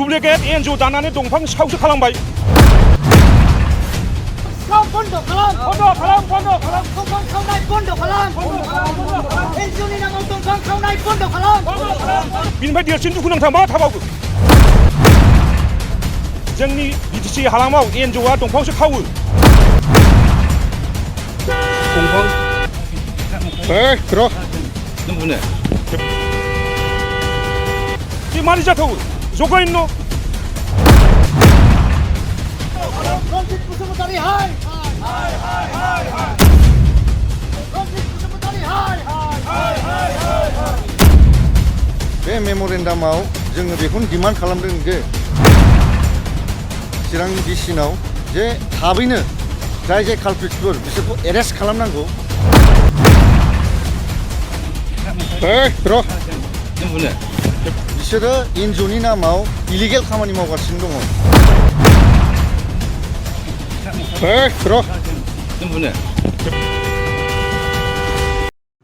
Duplicate एनजिअ दानानै दंफां सिखावसो खालामबाय। बन्द खालाम दंफां खावनाय बन्द खालाम एनजिअनि नामाव दंफां खावनाय बन्द खालाम। बिनिफ्राय देरसिन दुखुनांथाव मा थाबावो? जोंनि बिटिसि हालामाव एनजिअआ दंफांसो खावो। दंफां र' नों बुंनो बे मारै जाथावो? जगायनो रनजित बसुमतारी हाय रनजित बसुमतारी हाय। बे मेम'रेन्डामाव जोङो बेखौनो डिमान्ड खालामदों जे चिरां डिसिनाव जे थाबैनो जाय जाय कालप्रिट्सफोर बिसोरखौ एरेस्ट खालामनांगौ। र' नों बुंनो बिसोरो एनजिअनि नामाव इलिगेल खामानि मावगासिनो दङ। र' नों बुंनो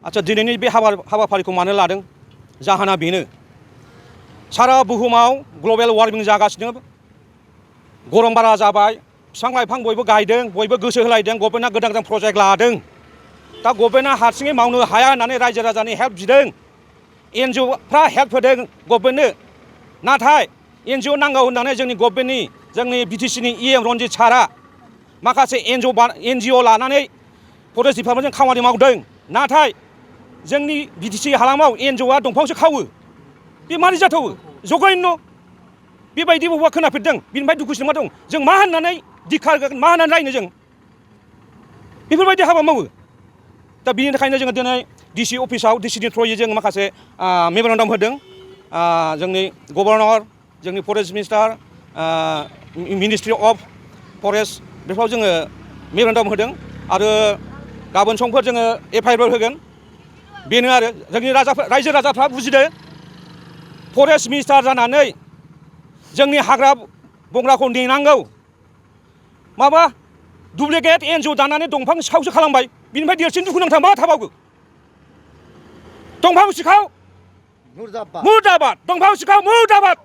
आচ্ছা दिनैनि बे हाबाफारिखौ मानो लादों? जाहोना बेनो सारा बुहुमाव ग्लबेल वार्मिं जागासिनो, गरम बारा जाबाय, बिफां लाइफां बयबो गायदों, बयबो गोसो होलायदों, गभर्नमेन्टआ गोदान गोदान प्रजेक्ट लादों। दा गभर्नमेन्टआ हारसिङै मावनो हाया होननानै रायजो राजानि हेल्प बिदों, एनजिअफ्रा हेल्प होदों गभर्नमेन्टनो। नाथाय एनजिअ नांगौ होननानै जोंनि गभर्नमेन्टनि जोंनि बिटिसिनि इएम रनजित सारा माखासे एनजिअ लानानै फरेस्ट डिपार्टमेन्टजों खामानि मावदों। नाथाय जोंनि बिटिसि हालामाव एनजिअआ दंफांसो खावो। बे मारै जाथावो? जगायनो बेबायदि बबेबा खोनाफेरदों? बिनिफ्राय दुखुसिन मा दं? जों मा होननानै दिखारगोन, मा होननानै रायनो जों? बेफोरबायदि हाबा मावो। दा बिनि थाखायनो जोङो दिनै डिसि अफिसाव डिसिनि थ्रुयै जों माखासे मेम'रेन्डाम होदों। जोंनि गभर्नर, जोंनि forest minister, ministry of forest बेफोराव जोङो मेम'रेन्डाम होदों आरो गाबोन समफोर जोङो एफआइआर होगोन। बेनो आरो जोंनि रायजो राजाफ्रा बुजिदो, फरेस्ट मिनिस्टार जानानै जोंनि हाग्रा बंग्राखौ नेनांगौ, माबा दुप्लिकेट एनजिअ दानानै दंफां सिखावसो खालामबाय। बिनिफ्राय देरसिन दुखुनांथाव मा थाबावो? दंफां सिखाव मुर्दाबाद, दंफां सिखाव मुर्दाबाद,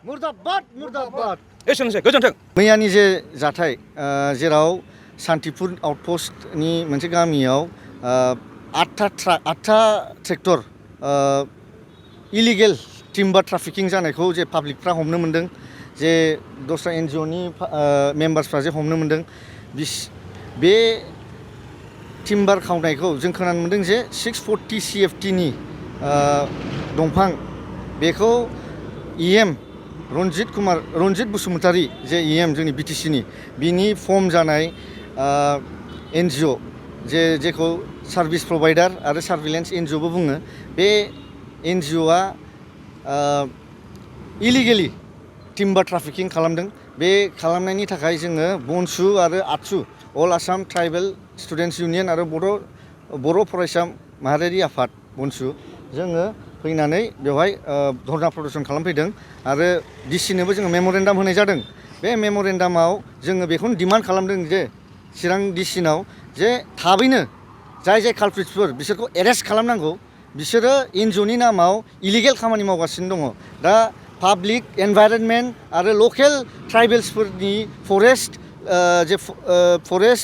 मुर्दाबाद। एसेनोसै, गोजोन्थों। मैयानि जे जाथाय जेराव सान्तिपुर आउटपस्टनि मोनसे गामियाव 8था ट्रेक्टर इलिगेल टिम्बार ट्राफिकिं जानायखौ जे पाब्लिकफ्रा हमनो मोन्दों, जे दस्रा एनजिअनि मेम्बार्सफ्रा जे हमनो मोन्दों, बे टिम्बार खावनायखौ जों खोनानो मोन्दों जे 640 CFTनि दंफां बेखौ इएम रनजित बसुमतारी जे इएम जोंनि बिटिसिनि बिनि फर्म जानाय एनजिअ जेखौ सार्भिस प्रभाइडार आरो सार्भिलेन्स एनजिअबो बुङो, बे एनजिअआ इलिगेलि टिम्बार ट्राफिकिं खालामदों। बे खालामनायनि थाखाय जोङो बनसु आरो आतसु अल आसाम ट्राइबेल स्टुडेन्टस इउनियन आरो बर' फरायसा माहारियारि आफाद बनसु जोङो फैनानै बेवहाय धरना प्रदर्शन खालामफैदों आरो डिसिनोबो जोङो मेम'रेन्डाम होनाय जादों। बे मेम'रेन्डामाव जोङो बेखौनो डिमान्ड खालामदों जे चिरां डिसिनाव जे थाबैनो जाय जाय कालप्रिट्सफोर बिसोरखौ एरेस्ट खालामनांगौ। बिसोरो एनजिअनि नामाव इलिगेल खामानि मावगासिनो दङ। दा पाब्लिक एनभाइरनमेन्ट आरो लकेल ट्राइबेल्सफोरनि फरेस्ट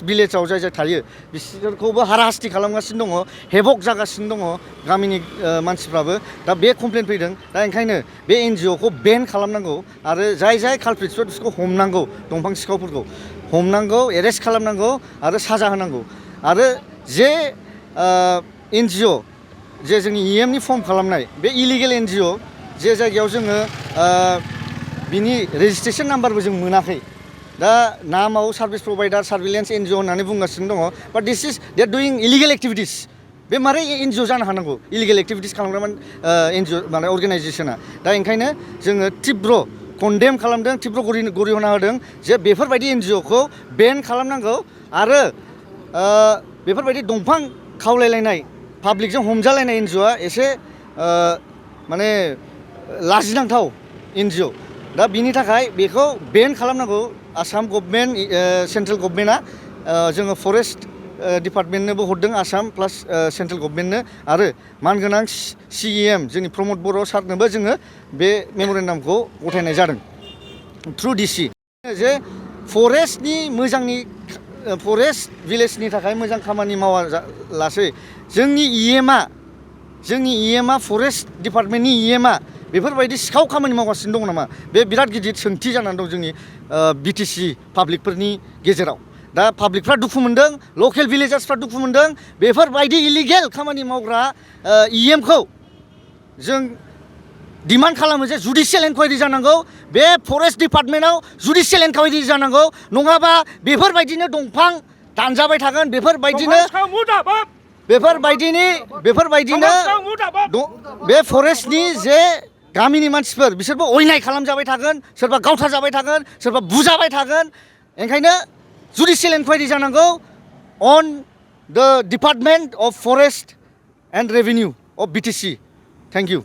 भिलेजाव जाय जाय थायो बिसोरखौबो हाराहास्ति खालामगासिनो दङ, हेभक जागासिनो दङ गामिनि मानसिफ्राबो। दा बे कमप्लेन फैदों। दा ओंखायनो बे एनजिअखौ बेन खालामनांगौ आरो जाय जाय कालप्रिट्सफोर बिसोरखौ हमनांगौ, दंफां सिखावफोरखौ हमनांगौ, एरेस्ट खालामनांगौ आरो साजा होनांगौ। आरो जे एनजिअ जे जोंनि इएमनि फर्म खालामनाय बे इलिगेल एनजिअ जे जायगायाव जोङो बिनि रेजिस्ट्रेसन नाम्बारबो जों मोनाखै, दा नामाव सार्भिस प्रभाइडार सार्भिलेन्स एनजिअ होननानै बुंगासिनो दङ, बाट दे आर डुइं इलिगेल एक्टिभिटिस। बे मारै एनजिअ जानो हानांगौ? इलिगेल एक्टिभिटिस खालामग्रा एनजिअ माने अर्गेनाइजेसना। दा ओंखायनो जोङो तीब्र कन्डेम खालामदों, तीब्र गरिहना होदों जे बेफोरबायदि एनजिअखौ बेन खालामनांगौ आरो बेफोरबायदि दंफां खावलायलायनाय, पाब्लिकजों हमजालायनाय एनजिअआ एसे माने लाजिनांथाव एनजिअ। दा बिनि थाखाय बेखौ बेन खालामनांगौ। आसाम गभर्नमेन्ट, सेन्ट्रेल गभर्नमेन्टआ जोङो फरेस्ट डिपार्टमेन्टनोबो हरदों, आसाम प्लास सेन्ट्रेल गभर्नमेन्टनो, आरो मानगोनां सिएम जोंनि प्रमद बर' सारनोबो जोङो बे मेम'रेन्डामखौ गथायनाय जादों। थ्रु डिसि जे फरेस्टनि मोजांनि फरेस्ट भिलेजनि थाखाय मोजां खामानि मावालासै जोंनि इएमआ फरेस्ट डिपार्टमेन्टनि इएमआ बेफोरबायदि सिखाव खामानि मावगासिनो दं नामा बे बिराद गिदिर सोंथि जानानै दं जोंनि बिटिसि पाब्लिकफोरनि गेजेराव दा पाब्लिकफ्रा दुखु मोनदों लकेल भिलेजार्सफ्रा दुखु मोनदों बेफोरबायदि इलिगेल खामानि मावग्रा इएमखौ जों डिमान्ड खालामो जे जुडिशियेल इनकुवायरि जानांगौ बे फरेस्ट डिपार्टमेन्टआव जुडिशियेल इनकुवायरि जानांगौ नङाबा बेफोरबायदिनो दंफां दानजाबाय थागोन बेफोरबायदिनो बे फरेस्टनि जे गामिनि मानसिफोर बिसोरबो अयनाय खालामजाबाय थागोन सोरबा गावथार जाबाय थागोन सोरबा बुजाबाय थागोन ओंखायनो जुडिशियेल इनकुवायरि जानांगौ on the department of forest and revenue of BTC thank U